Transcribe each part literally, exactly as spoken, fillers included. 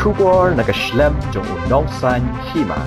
Khubor na ka shlem jong u nongsan hima.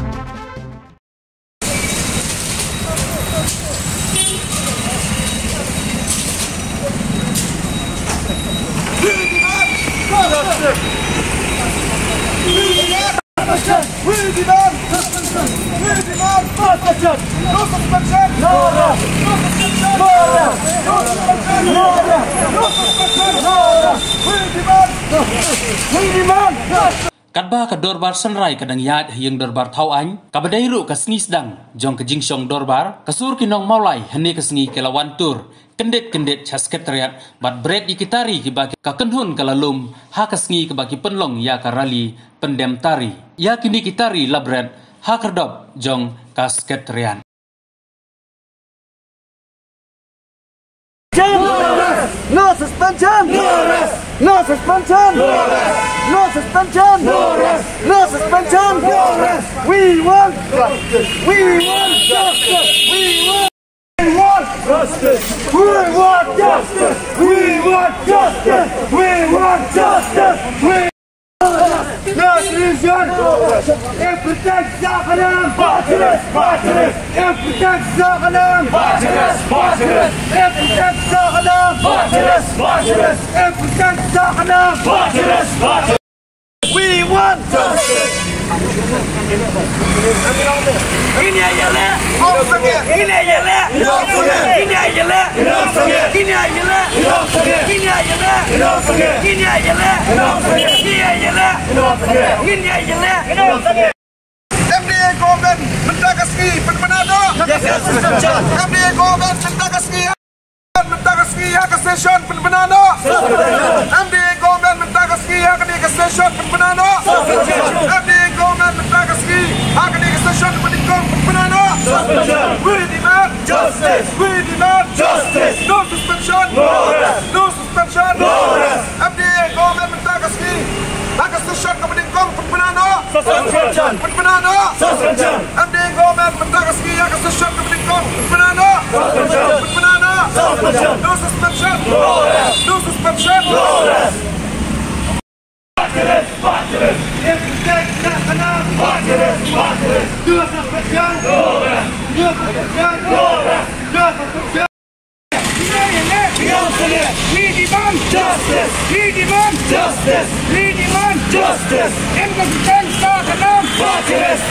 Katba ka dorbar synrai ka dang ïaid ha ïing dorbar Thawaiñ, kaba dei ruh ka sngi sdang jong ka jingshong dorbar, ka sur ki nong Mawlai hynne ka sngi ki la wan tur kyndit kyndit sha Secretariat bad bret ïa ki tari kiba ki, ka kynhun ka la lum ha ka sngi kaba ki pynlong ïa ka rally pyndem tari. Ïa kine ki tari la bret ha khyrdop jong ka Secretariat. No suspension! No rest! No suspension! No rest! No suspension! No rest! No suspension! No rest! We want justice! We want justice! We want justice! We want justice! We want justice! We want justice! We No solution! If we take Saqnam! Bachelors! Bachelors! If we take Saqnam! Bachelors! Bachelors! If we take Saqnam! Bachelors! Bachelors! If we take Saqnam! Bachelors! Bachelors! We want justice! Ngin ïa ïaleh! Ngin ïa ïaleh! Ngin ïa ïaleh! Ngin ïa ïaleh! Ngin ïa ïaleh! Ngin ïa ïaleh! Ngin ïa ïaleh! Ngin ïa ïaleh! M D A government mynta ka sngi pynbna noh. M D A government mynta ka sngi, mynta ka sngi ha ka station pynbna noh. M D A government mynta ka sngi ha kane ka station pynbna noh. M D A government mynta ka sngi ha kane ka station pynbna noh. We demand justice. We demand justice. No suspension. No rest. No suspension. No rest. M D A government mynta ka sngi ha ka station kaba nyngkong pynbna noh. Suspension. Pynbna noh. Suspension. M D A government mynta ka sngi ha ka station kaba nyngkong pynbna noh. Suspension. Pynbna noh. Suspension. No suspension. No rest. No suspension. No rest. Bachelors, bachelors. If you take that, bachelors, bachelors. No suspension. No rest. No suspension. No rest. No suspension. We demand justice. We demand justice. We demand justice. Em ka kyrteng Saqnam. Bachelors,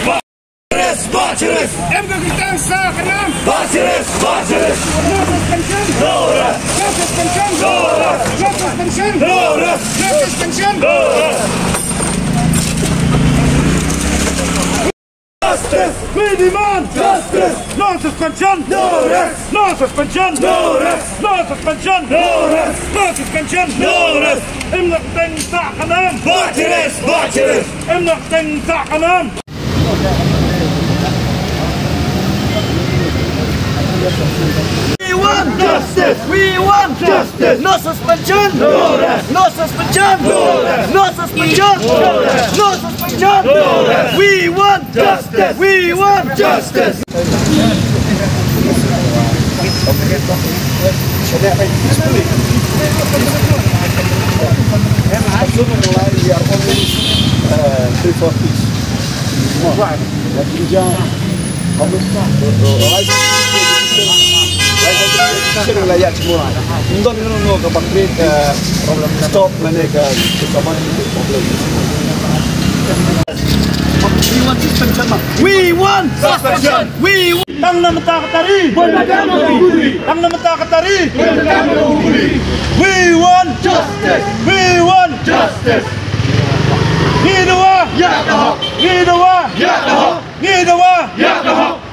bachelors. Em ka kyrteng Saqnam. Bachelors, bachelors. No suspension. No rest. No suspension. No rest. No suspension. No rest. No suspension. No rest. Justice! We demand justice! No suspension! No rest! No suspension! No rest! No suspension! No rest! No suspension! No rest! Em na kyrteng Saqnam! Bachelors! Bachelors! Em na kyrteng Saqnam! We want justice! We want justice! No suspension! No rest! No suspension! No rest! No suspension! No rest! No suspension! No rest! We want justice! We want justice! We are only, uh, three, four piece. Why? We want suspension. We want suspension. We tang na mata katari. Tang na mata katari. We want justice. We want justice. Ngi dawa. Ngi dawa. Ngi dawa.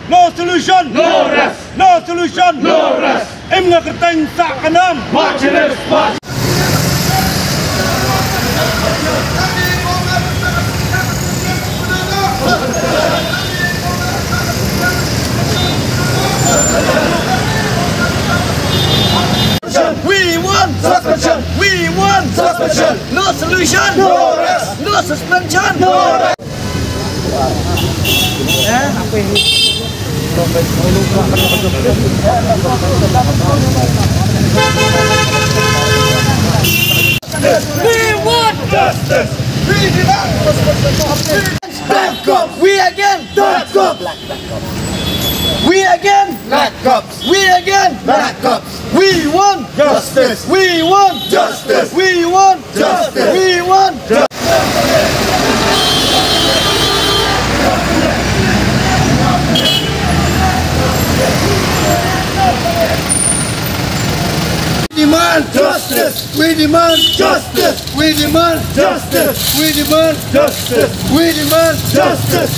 No solution. No rest. No solution. No rest. Em na kyrteng Saqnam. Bachelors, bachelors. We want suspension. We want suspension. No solution. No rest. No suspension. No rest. We want justice. We demand justice. Black cops. We again. Black cops. We again. Black cops. We again. Black cops. We want justice. We want justice. We want justice. We want justice. Demand justice. We demand justice. We demand justice. We demand justice. We demand justice.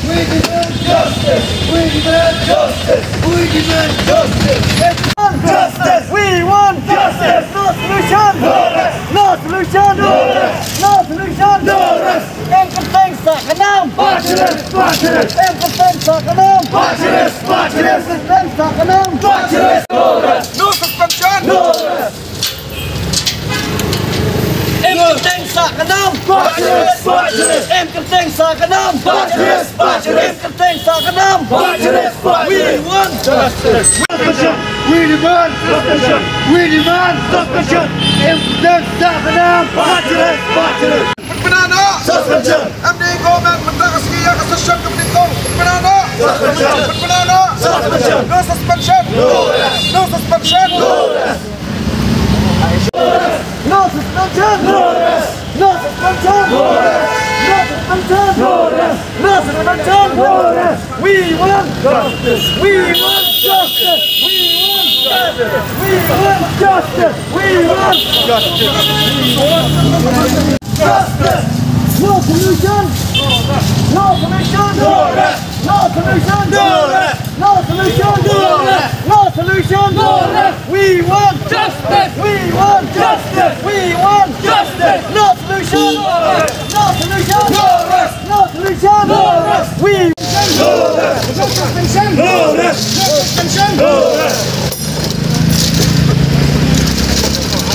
We demand justice. We demand justice. We demand justice. Justice. We want justice. No solution. No rest. No solution. No rest. No solution. No rest. Em kyrteng sah ka nam. Bachelet, Bachelet. Em kyrteng sah ka nam. Bachelet, Bachelet. Em kyrteng sah ka nam. Bachelet. No suspension. No rest. Em kyrteng sah ka nam. Bachelet, Bachelet. Em kyrteng sah ka nam. Bachelet, Bachelet. Em kyrteng sah ka nam. Bachelet, Bachelet. We want justice. We demand suspension. We demand suspension. Em kyrteng sah ka nam. Bachelet, Bachelet. Pynbna noh. Suspension. M D A government mynta ka sngi ïa ka session ka pynbna noh. Suspension. Pynbna noh. Suspension. No suspension. No rest. No suspension. No rest. No suspension. No rest. No suspension. No rest. No suspension. No rest. No suspension. No rest. We want justice. We want justice. We want justice. We want justice. We want justice. We want justice. No solution. No solution. No rest. No solution. No rest. No solution. No rest. No solution. No rest. We want justice. We want justice. We want justice. No solution. No rest. No solution. No rest. No solution. No rest. We no rest. No suspension. No rest. No suspension. No rest.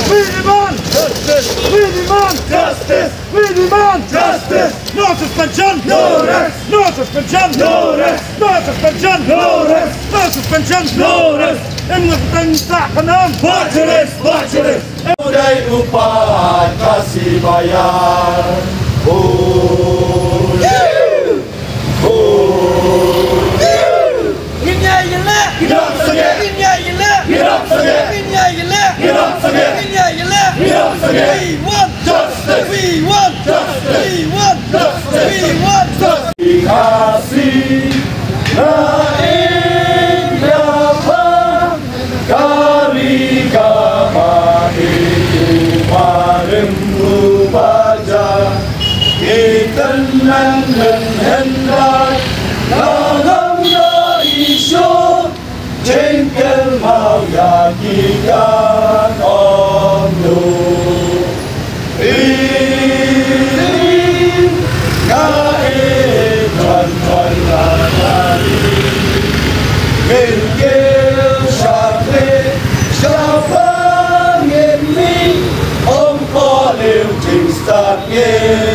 We demand justice. We demand justice. We demand justice. No suspension. No rest. No suspension. No rest. No suspension. No rest. No suspension. No rest. Em kyrteng sah ka nam. Bachelet, Bachelet. Dei u paid Khasi Baïar. Oh. Oh. Ngin ïa ïaleh. Ngin ïa ïaleh. Ngin ïa ïaleh. Ngin ïa ïaleh. Ngin ïa ïaleh. Ngin ïa ïaleh. We want justice. We want justice. We want justice. We want justice. Khasi na India ba kari ka ba itu parim ku baja. Ki tynmen men hendai na ngam na isho. Jingkyrmen ïa ki kan ong no. Iri nga i twan twan la tari. Ngin kiew shakri shapang ngin mi ong ko liu jingstad ngin.